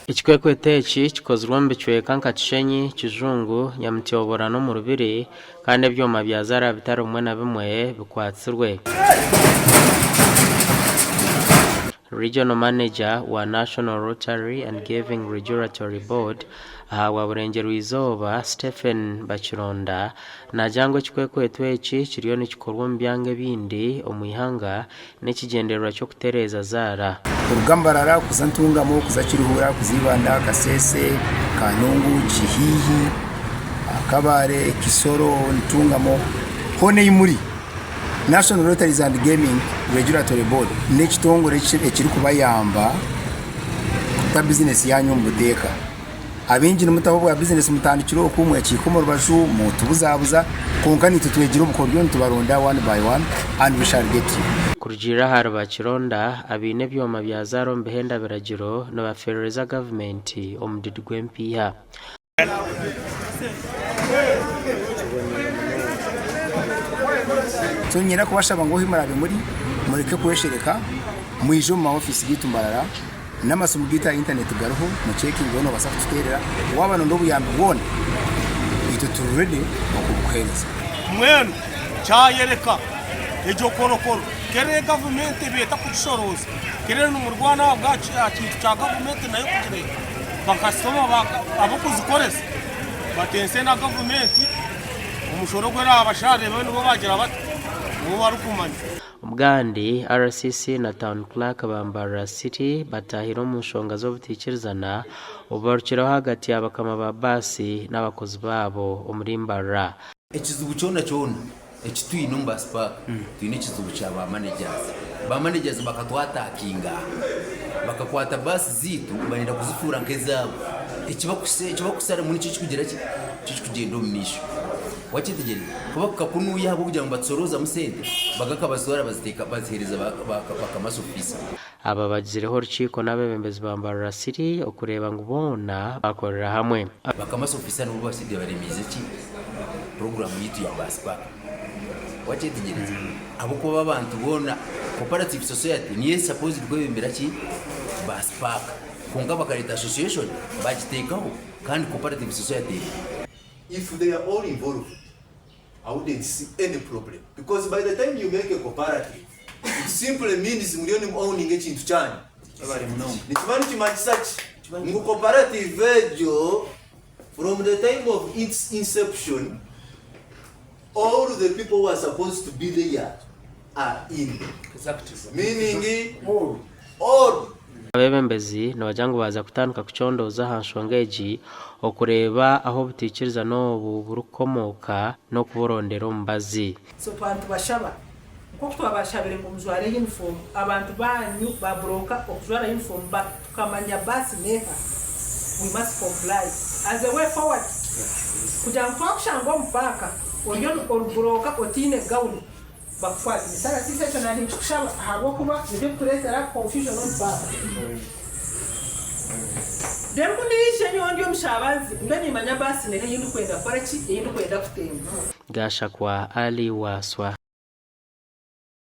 Ekikwekweto eki kikozirwe omu bicweka nka Kishenyi, Kijungu, Nyamutyobora n'omu Rubiri kandi ebyoma bya zaara bitari bimwe na bimwe bikwatsirwe. Regional Manager wa National Lottery and Giving Regulatory Board ahabwa Burengyerwa-izooba, Stephen Bakironda naagira ngu ekikwekweto eki kiriyo nikikorwa omu byanga ebindi omu ihanga n'ekigyendererwa ky'okutereeza zaara. Kuruga Mbarara kuza Ntungamo kuza Kiruhura kuza Ibanda, Kasese, Kanungu, Kihihi, Kabale, Kisoro, Ntungamo hoona ei muri. National Lotteries and Gaming Regulatory Board n'ekitongore ekirikubayamba kuta bizinesi yaanyu omu buteeka. Abaingi nimutaho obwa bizinesi mutandikire oku, mwekiika omu rubaju, mutubuzabuza, kwonka naitwe twegire obukoryo nitubaronda one by one and we shall get you. Kurugiirira ahari Bakironda, abaine ebyoma bya zaara omu bihenda biragiro nibafeerereza gavumenti omudidi gw'empiiha. So niinyenda kubashaba ngu ahu muraabe muri, mureke kweshereka, mwije omu ma ofiisi gaitu Mbarara. N'amasimu gaitu aha intaneti gariho, mucekingeho noobaasa kututeerera. Waaba nooyenda obuyambi bwona, itwe turi ready okubukuheereza. Mbwenu kyayereka egyo korokoro kere gavumenti ebaire etakugishorooza kere nimurwana ahabwa kintu kya gavumenti nayo kugira eti bakasitoma ab'okuzikoresa batense na gavumenti omushoro ogu erabasharire bo nibo bagira bata nibo barikumanya. Obwandi, RCC na Town Clerk ba Mbarara City bataahire omu nshonga z'obutaikirizana obubarukireho ahagati ya bakama ba baasi n'abakozi baabo omuri Mbarara. Ekizibu kyona kyona eki twine omu bus park, twine ekizibu kya ba managers. Ba managers bakatwatakinga, bakakwata baasi zaitu barenda kuzifuura nk'ezaabo. Eki bakusharamu nikyo kirikugira ki? Nikyo kirikugyenda omu maisho. Wakyetegyereza? Ku bakukakunuuya ahabw'okugira ngu nibatusoroozamu sente, bagakabazitwara baziteeka baziheereza ba kamasi ofiisa. Aba bagizireho orukiiko n'abeebembezi ba Mbarara City okureeba ngu boona baakorera hamwe. Ba kamasi ofiisa nibo basigaire baremiize ki? Puroguraamu yaitu ya Bus Park. Wakyetegyereza? Ahabw'okuba abantu boona, Cooperative Society niyo eri supposed kwebembera ki? Bus Park. Kwonka bakareeta association bagiteekaho kandi Cooperative Society eriho. If they are all involved I wouldn't see any problem because by the time you make a cooperative it simply means muriyo nimu owninga ekintu kyanyu. Nikiba nikimanyisa ki? Ngu cooperative egyo from the time of its inception all the people who are supposed to be there are in. Meaning all. Abeebembezi nibagira ngu baaza kutandika kucondooza aha nshonga egi okureeba ahu obutaikirizana obu burikukomooka n'okuburondera omubazi. So twaba nitubashaba nk'oku twabashabire ngu mujware yunifoomu, abantu baanyu ba buroka okujwara yunifoomu but tukamanya baasi n'eha, we must comply as a way forward kugira ngu twakushanga omu paaka ori ori buroka otaine gawuni bakukwate. Mister Rasiisi ekyo nanye ninkikushaba ahabw'okuba nibyo bikureetera confusion omu paaka. Then ku ndiija nyowe ndi omushabazi mbe nimanya baasi n'eha ei ndikwenda kukora ki, ei ndikwenda kutemba. Gashakwa Ali Wasswa.